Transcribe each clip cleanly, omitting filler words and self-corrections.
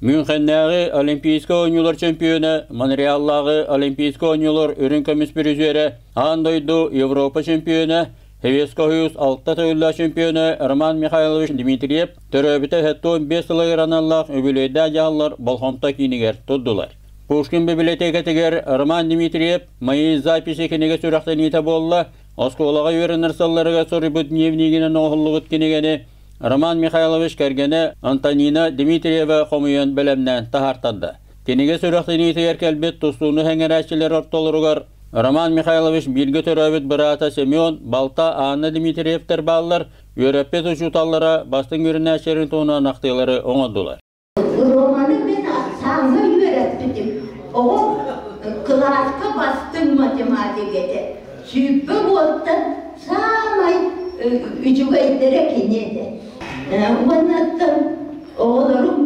Мюнхеннээҕи Олимпийскай оонньуулар чемпиона, Монреаллааҕы Олимпийскай оонньуулар үрүҥ көмүс призерэ, аан дойду Европа чемпиона, Советскай Союз алта төгүллээх чемпиона Роман Михайлович Дмитриев төрөөбүтэ 75 сылыгар аналлаах үбүлүөйдээх дьаһаллар болҕомто киинигэр турдулар. Пушкин бибилэтиэкэтигэр Роман Дмитриев «Мои записи» кинигэ сүрэхтэниитэ буолла. Оскуолаҕа үөрэнэр сылларыгар суруйбут дневнигинэн оҥоһуллубут кинигэни Роман Михайлович кэргэнэ Антонина Дмитриева хомуйан бэлэмнээн таһаартарда. Кинигэ сүрэхтэниитигэр кэлбит тустууну сэҥээрээччилэр ортолоругар Роман Михайлович бииргэ төрөөбүт быраата Семен, балта Анна Дмитриевтэр бааллар, үөрэппит учууталлара бастыҥ үөрэнээччилэрин туһунан ахтыылары оҥордулар. Романы мин саҥа үөрэппитим. Оҕо кылааска бастыҥ математик этэ. 20 уолтан саамай үчүгэйдэрэ кини этэ. Уоннаттан оҕолорум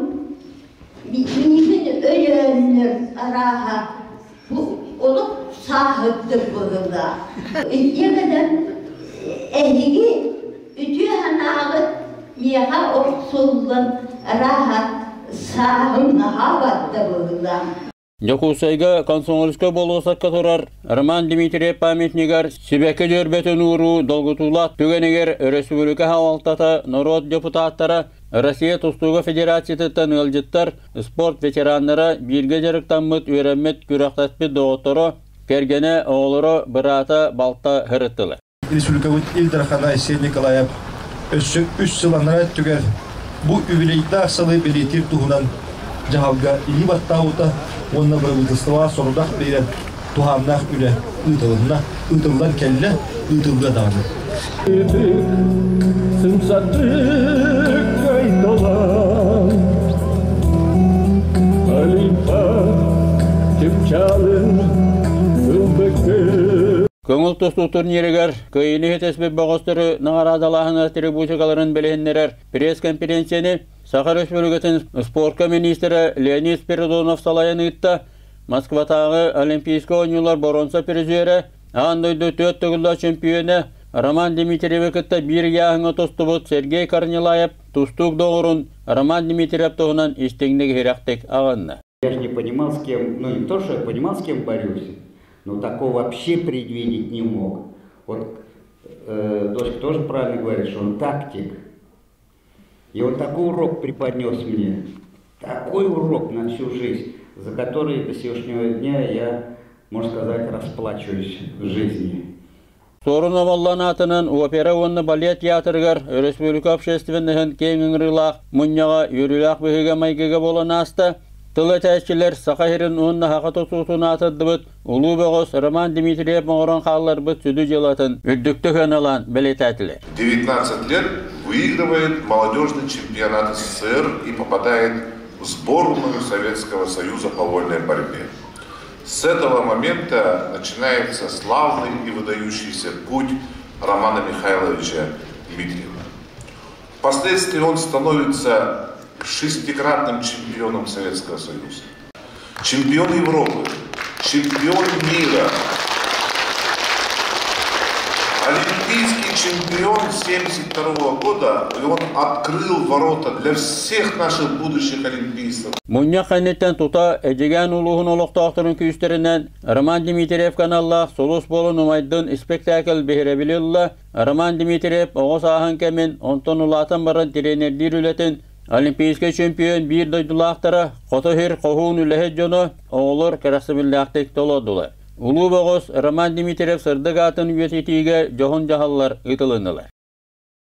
миигин өйөөннөр арааһа бу олох сааһырдыр быһыылаах. Инньэ гынан эһиги үтүө санааҕыт миэхэ охсуллан арааһа сааһым наһаа барда быһыылаах. Дьокуускайга Комсомольскай болуоссакка турар Роман Дмитриев памятнигар сибэкки дьөрбөтүн ууруу долгутуулаах түгэнигэр өрөспүүбүлүкэ салалтата, норуот депутаттара, Россия тустууга федерациятыттан ыалдьыттар, спорт ветераннара, бииргэ дьарыктаммыт, үөрэммит, күрэхтэспит доҕотторо, кэргэнэ, оҕолоро, быраата, балта сырыттылар. Республикабыт Ил Дархана Айсен Николаев өссө үс сыл анараа өттүгэр бу үбүлүөйдээх сылы бэлиэтиир туһунан дьаһалга илии баттаабыта уонна бырабыыталыстыбаҕа сорудах биэрэн туһааннаах үлэ ыытылынна, ыытыллан кэллэ, ыытыллыа даҕаны. Сымсатык кайталан Олимпа чыпчаалын ылбыккын Көҥүл тустуу турнирыгар кыайыыны иһитэспит бөҕөстөрү наҕараадалааһын атрибутикаларын билиһиннэрэр пресс-конференцияны Саха Өрөспүүбүлүкэтин спорка миниистирэ Леонид Спиридонов салайан ыытта. Москватааҕы Олимпийскай оонньуулар боруонса призерэ, аан дойду түөрт төгүллээх чөмпүйүөнэ Роман Дмитриевы кытта биир ыйааһыҥҥа тустубут Сергей Корнилаев тустуук доҕорун Роман Дмитриев туһунан истиҥник-иһирэхтик аҕынна. Я же не понимал, с кем, ну не то, что я понимал, с кем борюсь, но такого вообще предвидеть не мог. Вот дочка тоже правильно говорит, что он тактик. И он такой урок преподнес мне, такой урок на всю жизнь, за который до сегодняшнего дня я, можно сказать, расплачиваюсь в жизни. Суорун Омоллоон аатынан опера уонна балет театрыгар өрөспүүбүлүкэ общественноһын киэҥ ыҥырыылаах мунньаҕа үөрүүлээх быһыыга-майгыга буолан ааста. Тыл этээччилэр Саха сирин уонна саха тутуутун аатырдыбыт улуу бөҕөс Роман Дмитриев оҥорон хаалларбыт сүдү дьыалатын үрдүктүк сыаналаан бэлиэтээтилэр. 19 лет выигрывает молодежный чемпионат СССР и попадает в сборную Советского Союза по вольной борьбе. С этого момента начинается славный и выдающийся путь Романа Михайловича Дмитриева. Впоследствии он становится шестикратным чемпионом Советского Союза, чемпион Европы, чемпион мира, олимпийский чемпион 1972 года, и он открыл ворота для всех наших будущих олимпийцев. Мунньах кэнниттэн тута Эдьигээн улууһун олохтоохторун күүстэринэн Роман Дмитриев каналлаах «Сулус буолан умайдын» испэктээкил биһирэбили ылла. Роман Дмитриев оҕо сааһын кэмин, онтон улаатан баран тренердиир үлэтин Олимпийскай чемпион биир дойдулаахтара, Хоту сир хоһуун үлэһит дьоно, оҕолор кэрэхсэбиллээхтик толордулар. Улуу бөҕөс Роман Дмитриев сырдык аатын үйэтитиигэ дьоһун дьаһаллар ыытылыннылар.